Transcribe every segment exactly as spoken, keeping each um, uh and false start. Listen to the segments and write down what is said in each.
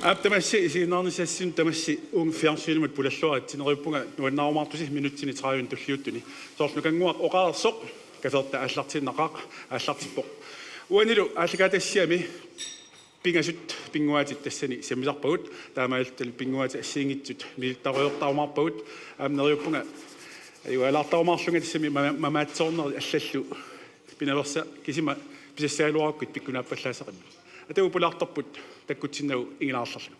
Aap, tamassi isiginnaarnissassinnut tamassi uunga fjernsynimut pulalluaritsi. Neriuppunga nuannarumaartusi minutsini tredive tulliuttuni. Soorlu Nukannguaq oqareersoq, kafferta aallartiinnaqaaq, aallartippoq. Uanilu aallakaatitassiami pingasut pinnguaatit tassani sammisarpagut, taamaalilluta pinnguaatit assigiinngitsut nilittarujoortarumaarpagut. Aamma neriuppunga ajugaalaartarumaarlunga tassami mama-, mamaatsoorneri allallu pinaveersaat kisima pisassagaluarukkit pikkunaappallaassaqimmat. Atagu pulaartorput takkutsinnagu ingilaarlarlugu.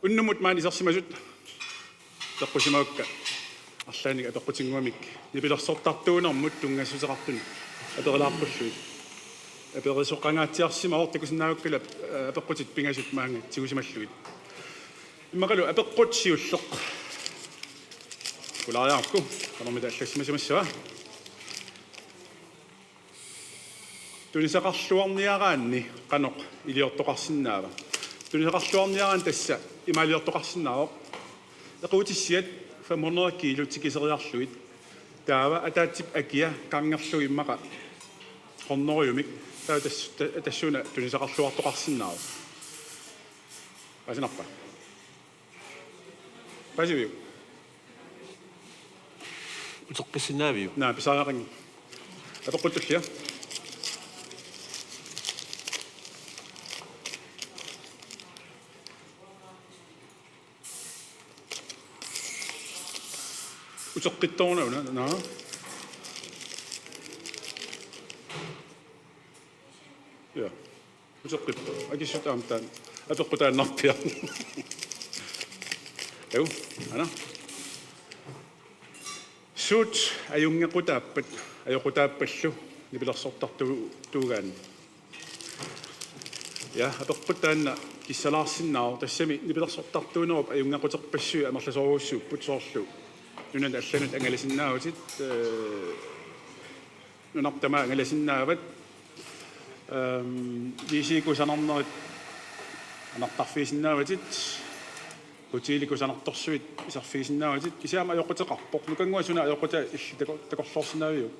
Unnummut maani isersimasut peqqusimavakka arlaannik apeqqutinnguamik nipilersortartuunermut tunngassuteqartunik aperlaaqqullugit. Aperisoqangaatsiarsimavoq, takusinnaavakkala, aa, apeqqutit pingasut maanga tigusimallugit. Immaqalu apeqqut siulleq. Pulaariarukku, qanormita allassimasimassava? Tunisaqarluarniaraanni qanoq iliortoqarsinnaava? Tunisaqarluarniaraanni tassa imaaliortoqarsinnaavoq: equutissiat fem hundrede kilo tikiseriarlugit, taava ataatsip akia gangerlugu immaqa hundredemik, taava tas-, ta-, tassuuna tunisaqarluartoqarsinnaavoq. Paasinarpa? Paasiviuk? Uteqqissinnaaviuk? Naa, pisariaqanngilaq. Apeqqut tullia. Uteqqittooruna una, naa. Ja. Uteqqippoq. Akissut aamma taanna. Apeqqutaannarpiaq. Aju, ana. Suut ajunngequtaappat, ajoqutaappallu nipilersortartuugaanni? Ja, apeqqut taanna kissalaarsinnaavoq, tassami nipilersortartuunerup ajunngequterpassuit amerlasoorujussuupput, soorlu nunanut allanut angalasinnaavutit, ee, nunarput tamaat angalasinnaavat, ehm, V C kusanarnerit anartarfigisinnaavatit, hotelip kusanartorsuit iserfigisinnaavatit, kisianni aamma ajoquteqarpoq. Nukannguaq suna ajoqutaa illit tako-, takorloorsinnaaviuk?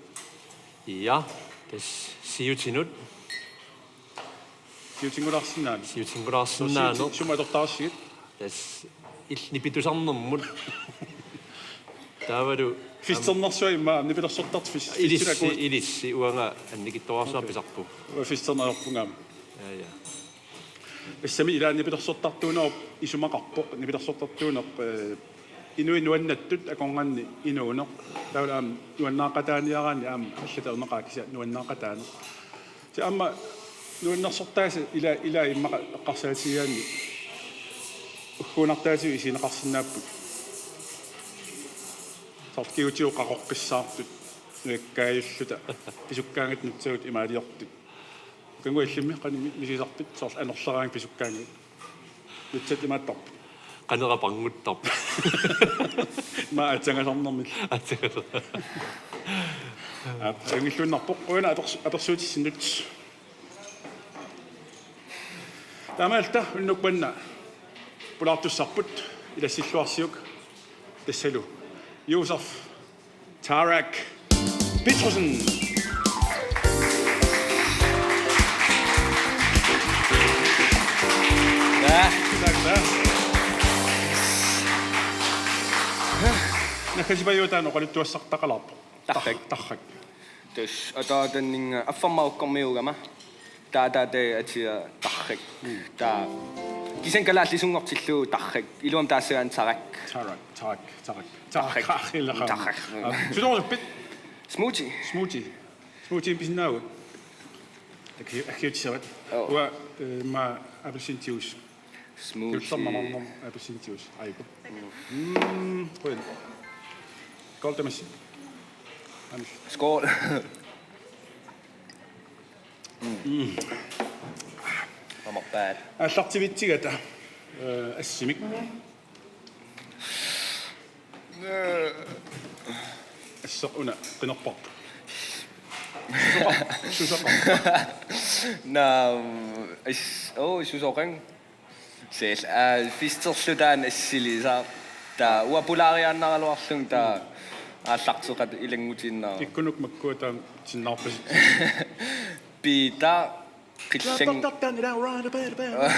Ja, tassa siutinut. Siutinngulaarsinnaanut. Siutinngulaarsinnaanut. Sumi atortarsigit? Tassa illit nipitusarnermut. Taavalu fisternersua immaqa nipilersortartut fis-, ilissi, fistinakuut. Ilissi uanga annikitsuararsuaq. Okay. Pisarpugut. Uanga fisterneq ajorpunga aamma. Ja, ja. Tassami ila nipilersortartuunerup isumaqarpoq, nipilersortartuuneq, ee, inuit nuannattut akornanni inuuneq. Taavalu aamma nuannaaqataaniaraanni aamma allatut erneqaaq kisianni nuannaaqataaneq. Kisianni aamma nuannersortaasa ila, ila immaqa eqqarsaatigigaanni ugguunartaatigut isigineqarsinnaapput. Soorlu kigutigut qaqoqqissaartut, nujakkaajulluta, pisukkaangatta nutsagut imaaliortut. Nukannguaq illimmi qanoq mi-, misigisarpit, soorlu anorleraangat pisukkaangatta? Nutsat imaattarput? Qanera pannguttarpoq. Ima aatsangasarnermik. Aatsangasar-. Aap, ajunngilluinnarpoq. Qujanaq apers-, apersuutissinnut. Taamaalilluta unnuk manna pulaartussarput ilassilluarsiuk, tassalu Josef Tarek Petrusson. Ja. Nakkasipajuutaan oqaluttuassartaqalaarpoq. Tarrak. Tarrak. Tassa ataatanninga affarmaarukkormiuugama. Taava taava atia Tarrak. Mm. Taava kisianni kalaallisunngortillugu Tarrak. Iluamik taassagaanni Tarak. Tarak, Tarak, Tarak. Tarrak. Tarrak. Tarrak. Aa, susorusuppit? Smoothie. Smoothie. Smoothie pisinnaavugut? Aki-, akiutissavat. Joo. Uanga, eh, ma appelsiinjuice. Smoothie. Kiullerma marmor appelsiinjuice. Aiko. Mm, qujan. Skål, tamassi. Aamma. Skål. Mm. Marmor bad. Aallartivitsigata, eh, assimik. Asseq una qinerparput. Susoqarpa? Susoqarpa? Naa, is-, oo, susoqarpunga. Sel, aa, fisterlu taanna assilisaaq. Taava uanga pulaariaannaraluarlunga taava aallarteqaat ilanngutiinnarlugu. Ikkunuk makkua taama tinnaarpasi. Peter, Qillang-, Rappertartaan ila, ra, ra, ra, ra.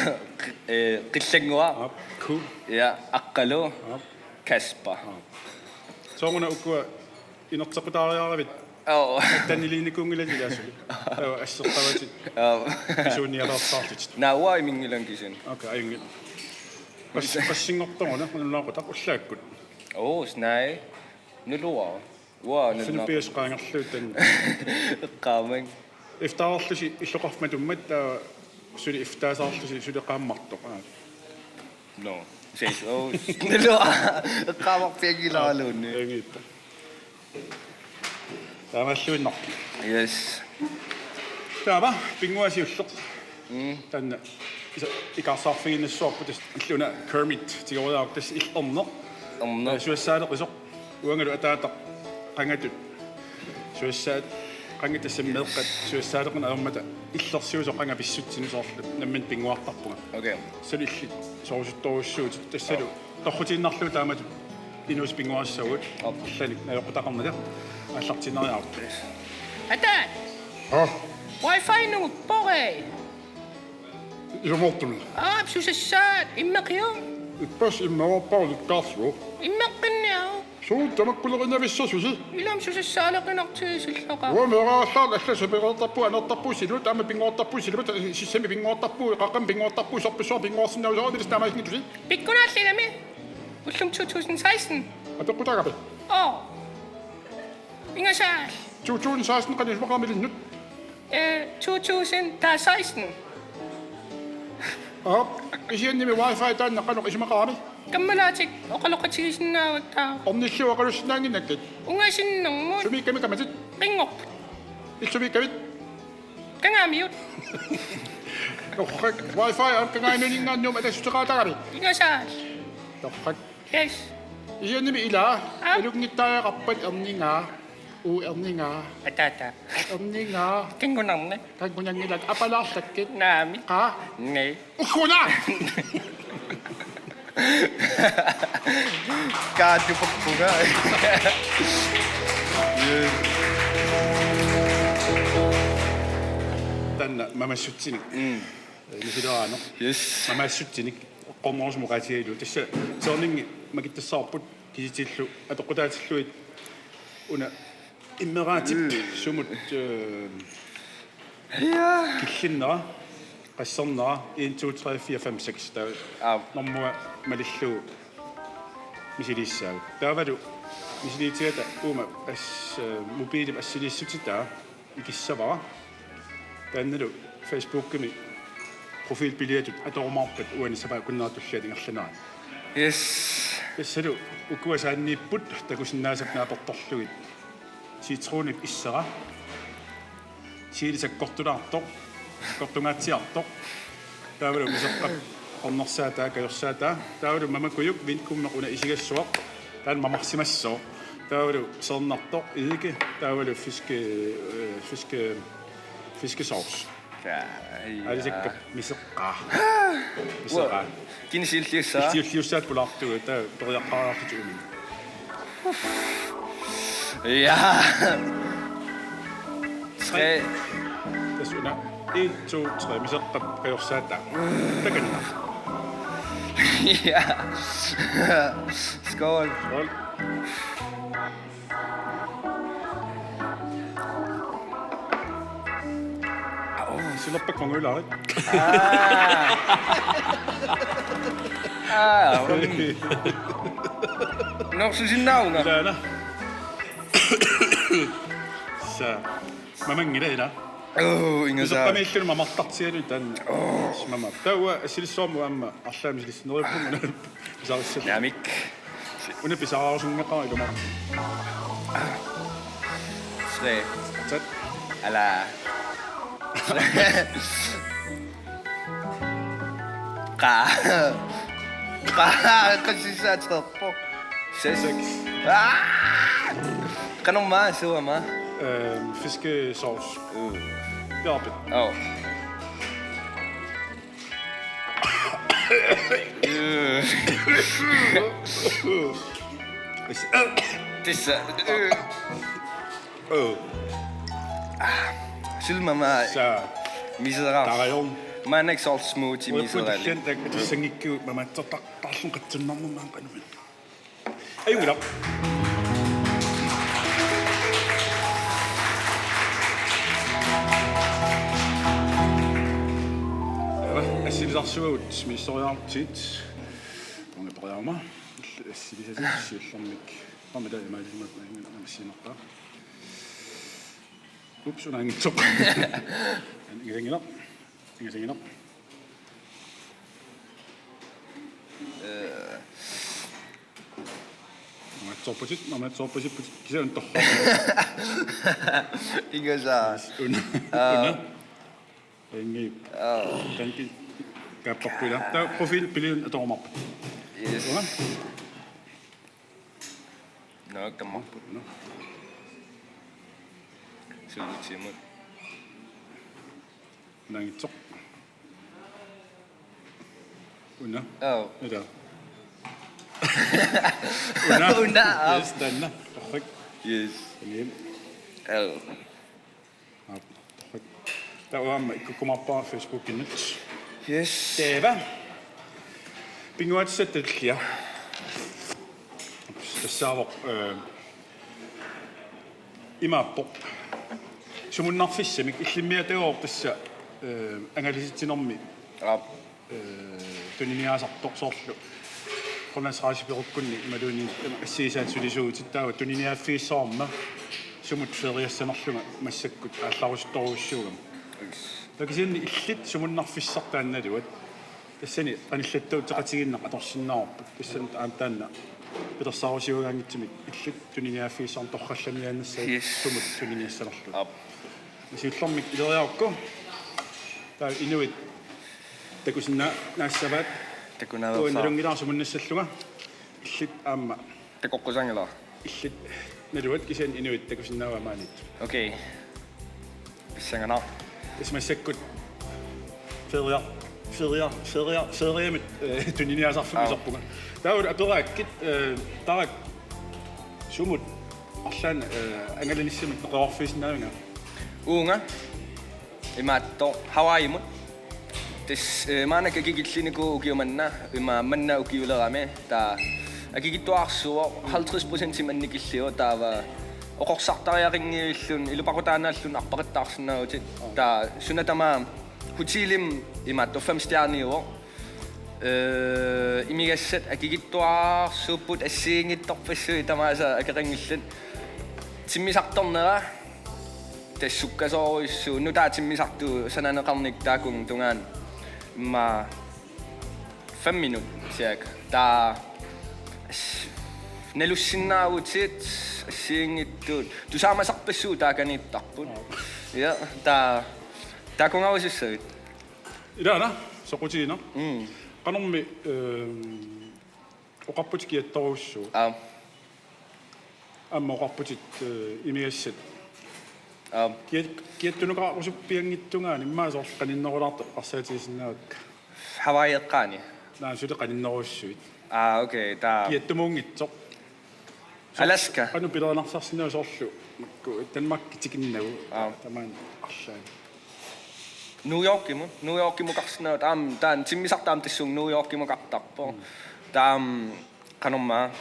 Ee, Qillannguaq. Aap, cool. Ja, Aqqalu. Aap. Kasper. Aap. Sooruna ukua inerteqqutaariaravit. Oo. Tanniliinikuunngillat ilaasuli. Taava assertavatit. Oo. Pisuunnialersaarlutit. Naa, uanga iminngilanga kisianni. Okay, ajunngilaq. Qas-, qassinngortoruna, nunaqutaq ullaakkut. Oo, snai. Nuluara. Uanga nunaqutaq. Filmpias qaangerluutan. Eqqaamang. Iftaarlusi illoqarfik matummat, taava suli iftaasaarlusi suli qaammartoq. Aa. No. Ses, oo. Nuluara. Eqqaamaqpianngilaraluunniit. Aa, ajunngilaq. Taamaalluinnaq. Yes. Taava, pinnguaasiulleq. Mm. Taanna isa-, ikaarsaarfigiinnassavarput, tassa una Kermit tigoriaruk, tassa illit erneq. Erneq. Ee, suassaaleqisoq. Uangalu ataataq qangatut. Suassaat qangat, tassami meeqqat suassaaleqineq ajormata illersuisoq qanga pissutsineq, soorlu nammineq pinnguartarpunga. Okay. Suli illit soorusuttorujussuutit, tassalu torrutiinnarlugu taamatut inuusut pinnguaassagut. Aap. Allanik najoqqutaqarnata aallartiinnariaruk. Ataat! Aa? Wi-Fi nunguppoq. Ilumoortumik. Aap, susassaat, immeqiuk? Ippassaq immeqarpara, ulikkaarlugu. Immeqqinniaruk. Suut tamakkuleqinavissasusi? Ilami susassaaleqinartigisillugu. Uanga meeraallaarlunga alla sapilertarpugut, aneertarpugut silu, taama pinnguartarpugut silu, sissami pinnguartarpugut, qaqqami pinnguartarpugut, sorpassuarni pinnguarsinnaasarami, tassa taamaasinngitsusi. Pikkunaalligami. Ullumi to tusind seksten. Apeqqutaagami. Oo. Ingasaal. To tusind seksten qanoq isumaqarami ilinnut? Ee, to tusind seksten. Aap, kisiannimi Wi-Fi taanna qanoq isumaqarami? Kammalaatik oqaloqatigisinnaavatit taava. Ornillugu oqalussinnaannginnakkit? Ungasinnermut. Sumiikkami kamatit? Qinngorput. Illit sumiikkavit? Kangaamiut. Torrak, Wi-Fi aamma Kangaamiuninngaanniit Nuummi atassuteqaataarami. Ingasaal. Torrak. Yes. Kisiannimi ila, aa? Alunngittariaqarpat erningaa, uu erningaa. Ataata. Erningaa. Kanngunarnak. Kanngunanngilaat, apalaarlakkit. Naamik. Qaa? Naa. Ukkuna! Kaatupappunga. Taanna mamassutsinik. Mm. Nusileraanoq. Yes. Mamassutsinik. Eqqornerusumik oqaatigalugu. Tassa Tørningi makittassavarput, kisitsisillu atoqqutaatillugit una immeraatip, mm, sumut, øh, ja, killinnera, qassernera, en, to, tre, fire, fem, seks. Taava, aap, normua malillugu misiliissaagut. Taavalu misiliitigata uuma as-, øh, mobiilip assiliissutitaa ikissavara. Taannalu Facebookimi profilbillettitut atorumaarpat uani sapaatip akunnerata tulliata ingerlanerani. Yes. Tassalu ukua saanniipput takusinnaasat naapertorlugit. Citronip issera. Chili sakkortulaartoq. Sakkortungaatsiartoq. Taavalu miseqqap ornersaataa, kajorsaataa. Taavalu mamakujuk, vindkummeq una isigassuaq. Taanna mamarsimassooq. Taavalu seernartoq, eddike. Taavalu fiske, øh, fiske, fiskesauce. Ja, ja. Aalisakkap miseqqaa. Miseqqaa. Kisianni siulliussaat? Siulliussaat pulaartugut, taava periaqqaariarlutik uumik. Ja. Tre. Tassa una. En, to, tre. Miseqqap kajorsaataa. Takanna. Ja. Skål. Skål. Au, silerpakka mangularit. Aa. Aa, mm. Norsusinnaavunga. Sa. Mamanngilaq ila. Oo, ingasaa. Iseqqamiilluni mamartartigalugu taanna. Oo. Mama. Taava assilissuarmut aamma arlaat misilissinneriuppunga una pisarissat. Naamik. Una pisaraarusunngeqaara ilumoortumik. Tre. Sat. Ala. Qaa. Qaa, qasissaatserpoq. Seks. Seks. Aa! Qanormaa suama? Øhm, fiskesauce. Uh. Deroppe. Oh. Tassa. Sulmama. Sa. Misera. Tarajorn. Maannakkut soorlu smoothie. Uagut misera. Illan tak atussanngikkigut mamaatsortartarlun qatsunnarnermut maanqanumit. Ajunngilaq. Assilisarsuagut misissuiartut. Tunga periarma. Assilisatit siullermik. Qamita imaalisimap assinerpaa. Ups, unaanngitsoq. Ingasanngilaq. Ingasanngilaq. Mamaatsorputit, mamaatsorpasipputit, kisianni torra. Ingasaa. Una. Aa. Una. Ingi. Aa. Tanki kaapparpila. Taava profil piliun atorumaarput. Yes. Una. Naak tammarput. Una. Sulutimut. Unaanngitsoq. Una. Aa. Ila. Una. Una, aa. Yes, taanna. Perfect. Yes. Taanna. Aa. Aap, perfect. Taava aamma ikkukkumaarpara Facebookinnut. Yes. Taava. Pinnguaatissatta tullia. Tassaavoq, eh, imaappoq. Sumunnarfissamik illimmiatagooq tassa, eh, angalasitsinermi. Aap. Eh, tuniniaasartoq soorlu. Qunasraasiperukkunni imaluunniit assigisaat sulisuutit taava tuniniaaffigissavarma sumut feriassanerlunga massakkut aallarusuttorujussuugama. Taava kisianni illit sumunnarfissartaannaluat. Tassani qanillattut uteqatigiinnaq atorsinnaavarput. Tassani aamma taanna pilersaarusiugaanngitsumik illit tuniniaaffigissarama torrallaniaannassavat. Yes. Sumut tuniniassanerlugu. Aap. Siullermik ileriarukku. Taava inuit takusinnaa-, naassavaat. Takunaveersaaq. Uanga nalunngilara sumunnassallunga. Illit aamma. Takoqqusanngilaq. Illit naluat kisianni inuit takusinnaavaat maaniittoq. Okay. Pissanganaq. Tassa massakkut feria, feria, feria, feriamut, eh, tuniniaasarfimmi. Aap. Iserpunga. Taava aperaakkit, eh, taava sumut arlaannik, eh, angalanissamik neqeroorfigisinnaavigit? Uunga. Imaattoq Hawaiimut. Tassa, eh, maannakkut akikillinikuuvoq ukioq manna, ima manna ukiulerami, taava akikitsuararsuuvoq halvtreds procentimik annikillivoq, taava oqorsartariaqanngivilluni iluaqutaannaalluni arpaqattaarsinnaavutit, taava suna tamaat hotelimi imaattoq fem stjerniuvoq. Eh, imigassat akikitsuararsuupput assigiinngitsorpassuit tamaasa akeqanngillat. Timmisartornera tassa sukkasoorujussuuvoq, nutaaq timmisartoq sananeqarnikku taakkununnga tungaanut immaqa fem minut cirka. Taava s-, nalussinnaavutit assigiinngitsut tusaamasarpassuit taakaniittarput. Ja, taava taakkunngarusussavit? Ilaana, soqutiginaq. Mm. Qanormi, ehm, oqarputit kiattorujussuit. Aap. Aamma oqarputit, eh, imigassat. Aap. Kiat-, kiattunukarusuppianngitsungaani immaqa soorlu qaninnerulaartoq eqqarsaatigisinnaavakka? Hawaii eqqaani? Naa, suli qaninnerujussuit. Aa, okay, taava. Kiattumuunngitsoq. Alaska. Qanoq pilerinarsaarsinnaava soorlu makku Danmarkip tikinnagu. Aap. Tamaani arlaanni. New Yorkimut, New Yorkimukarsinnaavutit, aamma taanna timmisartoq aamma tassunga New Yorkimukartarpoq. Mm. Taava aamma qanormaa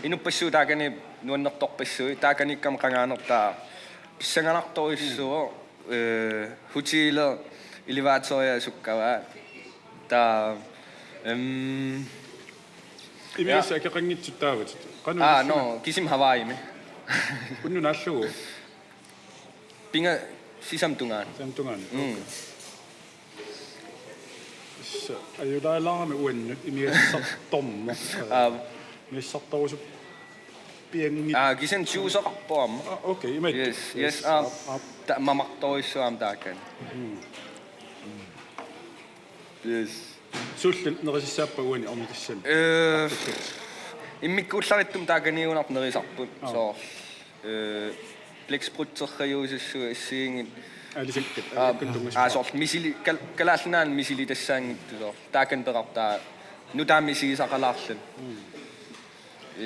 inuppassuit taakani nuannertorpassuit, taakaniikkama qangaanertaa pissanganartorujussuuvoq, eh, hotelip elevatoria sukkavaa. Taava, ehm, imigassat akeqanngitsut taavatit. Qanoq. Aa, ilissinga-, no, kisimi Hawaiimi. Unnuk naallugu. Pingasut sisamat tungaanut. Sisamat tungaanut. Mm. Okay. Tassa ajulaalarami uannut imigassartorneq. Aap. Imigassartorusuppianngitsoq. Aa, kisianni juiceqarpoq aamma. Aa, okay, imaattoq. Yes, yes, yes, aap. Aap, aap. Taava mamartorujussuuvoq aamma taakani. Mm. Yes. Suullu nerisassaappat uani ornitassani? Eh, immikkuullarittumik taakaniigunarpoq nerisarput. Aa. Soorlu, eh, blæksprutseriusussuit assigiinngitsut. Alisakkat, aa, alisakkat tunngasuppara. Aa, soorlu misili-, kal-, Kalaallit Nunaanni misilitassaanngitsoq soorlu. Taakani peqartaa nutaamik misigisaqalaarluni.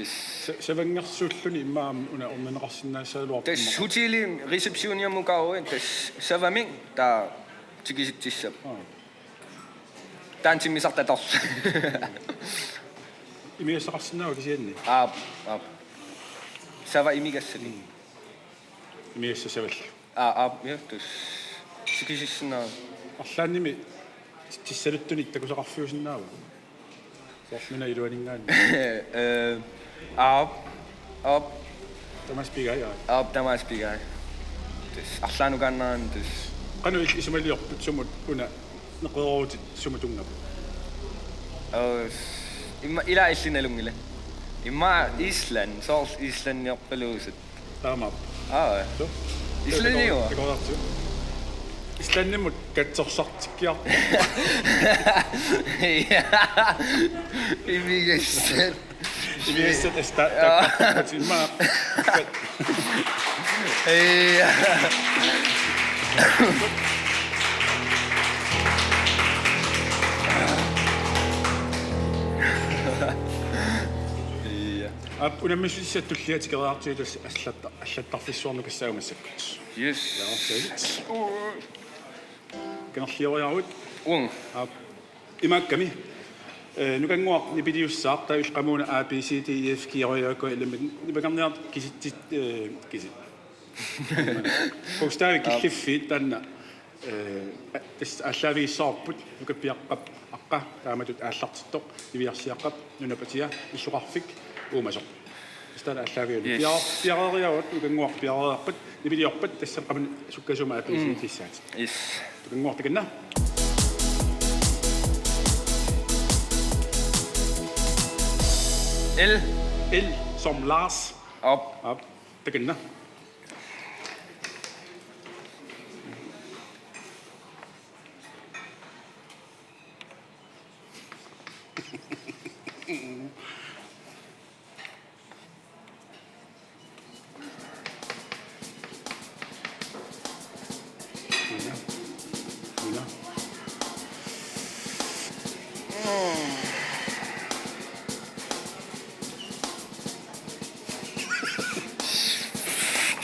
Is. Sa-, savanngersuulluni immaqa una ornineqarsinnaassagaluarpoq. Tassa hotelimi receptioniummukaaruit tassa savamik taava tikisitsissappat. Aa. Taanna timmisartut atorlugu. Imigassaqarsinnaava kisianni? Aap, aap. Sava imigassaq. Mm. Imigassaq savallu. Aa, aap, ja, tassa. Tikisissinnaavat. Arlaannimi tissaluttunik takusaqarfiusinnaava? Soorlu una iluaninngaanniit. Eh, aap, aap. Tamaasa pigai, aap. Aap, tamaasa pigai. Tassa, arlaannukaannaraanni tassa. Qanoq il-, isumaliorpit sumut una neqeroorutit sumut tunngappat? Aa, s-, imma-, ilaa illit nalunngilaq. Immaqa Island, soorlu Islandiorpaluusut. Taamaappoq. Aa. Suu? Islandiua? Takoraartigu. Islandimut katsorsartikkiarpoq. Ja. Imigassat. Imigassat esta-, ja, takkarput immaqa. Ja. Ja. Aap, unammissutissat tulliani tikeriartigu tassa allatta-, allattarfissuarnukassaagut massakkut. Yes. Ja, sait. Kangerlioriaruit. Uang. Aap, imaakkami. Eh, Nukannguaq nipiliussaaq, taava illit qamuuna A, B, C, D, E, F, G, H, I, J, K, L, M, N, nipangerniartut kisitsit, eh, kisit. Bogstavit killiffiit taanna. Eh, tassa aallaavigissavarput, nukappiaqqap aqqa, taamatut aallartittoq, niviarsiaqqap, nunap atia, illoqarfik, uumasoq. Tassa taanna aallaavigalugu. Yes. Pia-, piareeriarput, Nukannguaq piareeriarpat, nipiliorpat, tassani qamani sukkasuumik A B C-t. Mm. Tissaatit. Yes. Nukannguaq takanna. L. L som Lars. Op. Op. Takanna.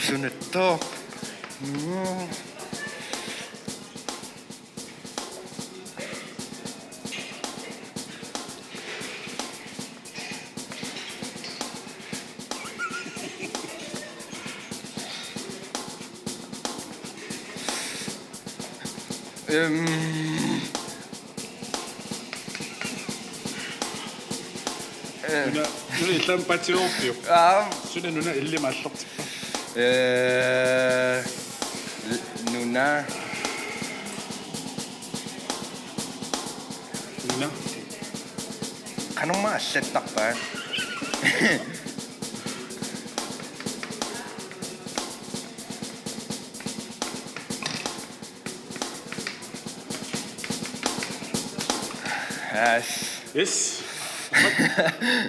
Sunattaaq. Øhm. Øh. Nuna, nuna illam patsiorpiuk. Aa. Suna nuna illimaallertik. Øh, l-, nuna. Nuna. Qanormaa allattarpaa? As. Yes.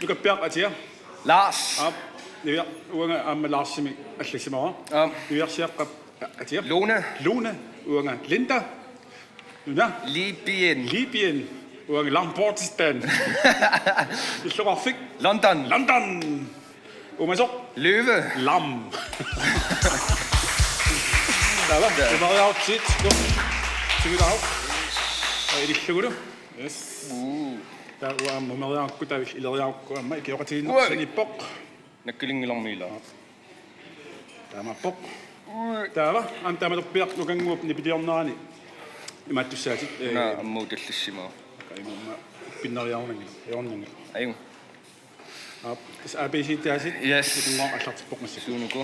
Nukappiaqqap atia. Lars. Aap. Nivia-, uanga aamma Larsimik allassimavara. Aap. Niviarsiaqqap atia. Lone. Lone. Uanga Linda. Nuna. Libyen. Libyen. Uanga Lamportistan. Illoqarfik. London. London. Uumasoq. Løve. Lam. Taava. Ja. Numeriartsit. Sivilaaq. Ilillugulu. Yes. Uu. Taava uanga numeriarukku, taava ileriarukku aamma ikioqatigiinneq. Ua. Saniippoq. Nakkulinngilarmi ilaa. Taamaappoq. Ui. Taava, aamma taamatorpiaq Nukannguup nipiliornerani imaattussaatit, ee, una ammut tallissimasoq. Aamma pinneriarunanngilaq, ajornanngilaq. Ajunngilaq. Aap, tassa A B C-t aasiit. Yes. Nukannguaq aallartippoq massakkut. Suunuku.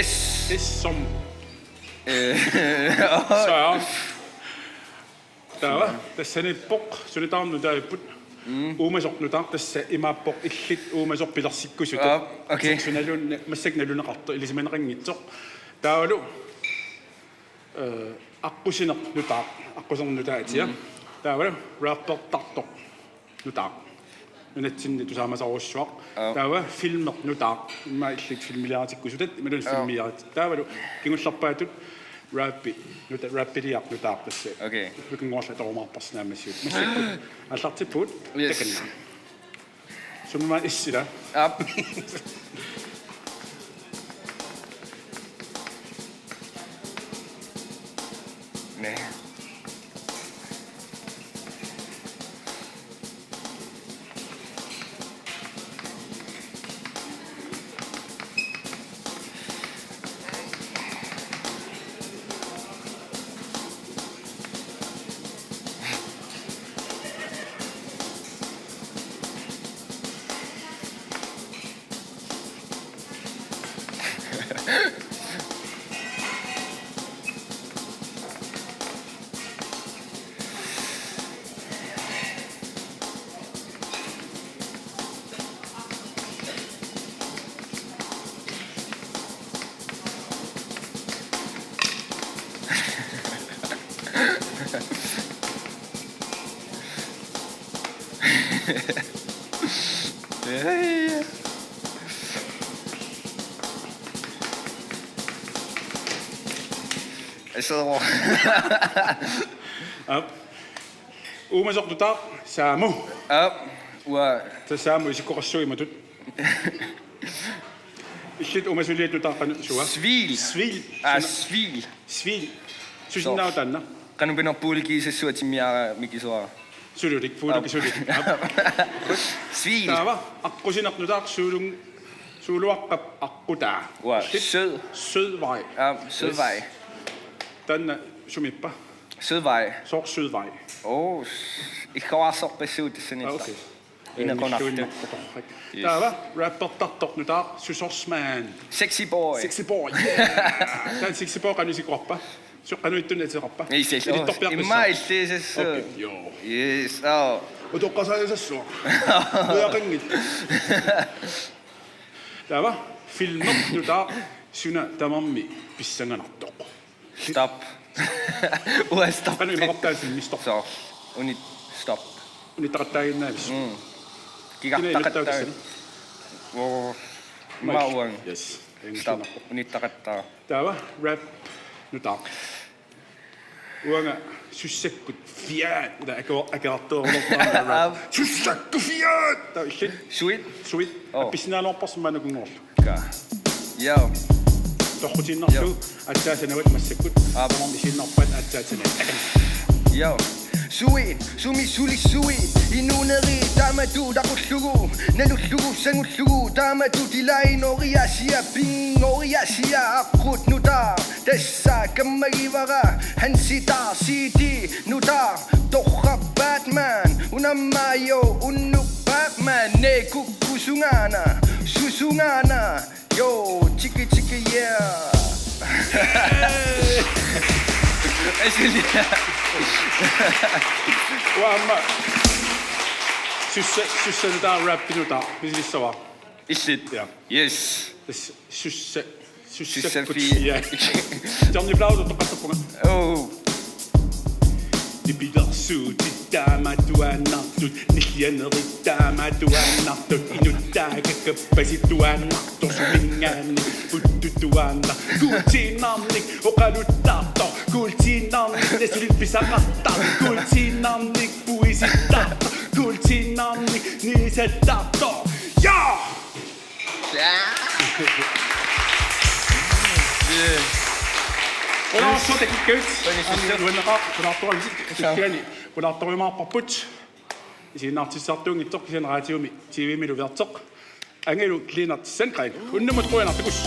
S. S som. Ee. Så. Taava, tassaniippoq, sunitaarnermut taavippoq. Mm. Uumasoq nutaaq, tassa imaappoq illit uumasoq pilersikkusutut. Aap, okay. Soorlu naluneq, massakkut naluneqartoq, ilisimaneqanngitsoq. Taavalu, øh, aqqusineq nutaaq, aqquserneq nutaaq atia. Mm. Taavalu, rappertartoq nutaaq. Nunatsinni tusaamasarujussuaq. Aa. Taava filmeq nutaaq. Immaqa illit filmiliaratikkusutat, imaluunniit Aa. filmiliarit. Taavalu kingullerpaatut rappi, nuta-, rappiliaq nutaaq tassa. Okay. Nukinngorlatorumaarparsi naammassiuk. Massakkut aallartippugut. Yes. Takanna. Sumima issila. Aap. Næ. Aap. Uumasoq nutaaq Saamu. Aap. Uanga. Tassa Saamu isikkoqassuup imatut. Illit uumasuliat nutaaq qanoq suua? Svil. Svil. Aa, Suna-, Svil. Svil. Susinnaava taanna? Qanoq pinerpuulikiisassua timmiara mikisuara. Sululik, puuluki Aap. sululik. Aap. Svil. Taava, aqqusineq nutaaq suulun-, suuluaqqap aqqutaa. Uanga, Illit? Sød. Sødvej. Aap, Sødvej. Yes. Taanna sumiippa? Sødvej. Sooq Sødvej? Oo, s-, ikkaarsorpassuit tassani. Aa, okay. Inequnartut. Illuinnartoqarfik. Yes. Taava, rappertartoq nutaaq, Susorsman. Sexy boy. Sexy boy, yeah! Taanna Sexy boy qanoq isikkoqarpa? Soorlu qanoq ittunik ateqarpa? Ei, se-, Ilittorpiarpassaaq? Immaqa illisassaq. Okay, joo. Yes, aa. Utoqqasaajusassuaq. Ujaqanngit. Taava, filmeq nutaaq, suna tamarmi pissanganartoq? Stop. Uanga stop. Qanoq imaqartaa filmi stop? Soorlu. Unit stop. Unittaqattaaginnaavissi. Mm. Kina inuttaaq tassani? Oo. Immaqa uanga. Yes. Stop. Unittaqattaaq. Taava rap nutaaq. Uanga sussakkut fiat. Ila ake-, akerartuarulortarama rap. Aap. Sussakkut fiat! Taava illit? Suit. Suit. Oo. Appissinnaanerpaarsimmaannakunngorlu. Ka. Yo. Torrutiinnarlugu. Yo. Aatsaat sanavat massakkut. Aap. Tamarmik isiinnarpaat aatsaat sanavat. Yo. Suit, sumi suli suit, inuuneri taamatut aqullugu, nalullugu sangullugu, taamatut ilaat inoriaasia, pinngoriaasia, aqqut nutaaq, tassa kammagivara, Hansi Dar C D, nutaaq, torrak Batman, unammajo, unnuk Batman, neekukkusungaana, susungaana, Yo, tjekki, tjekki, yeah. Actually. Uanga aamma sussa-, sussa nutaaq, rap nutaaq, misilissavara. Illit? Ja. Yes. Tassa sussa-, sussakkut. Sussakkut. Ja. Johnny Blau, toqqartarpunga. Oh. Nipilersuutit taamatuaannartut, nillianerit taamatuaannartut, inuttaakakkappasi tuaannartut, suminngaanniit puttut tuaannartut, kuultiinnarnik oqaluttartoq, kuultiinnarnik nasulit pisaqartartut, kuultiinnarnik puisittartoq, kuultiinnarnik niisattartoq. Ja! Qularsuaq takikkavit. Qularsuaq. Aamma nuanneqaaq, qulartuarisi. Suu. Kisianni qulartorumaarparput. Isiginnaartitsisartuunngitsoq kisianni radiomi, T V-milu verteq. Angalu Lennert Sandgreen. Unnummut qujanaq, takuss.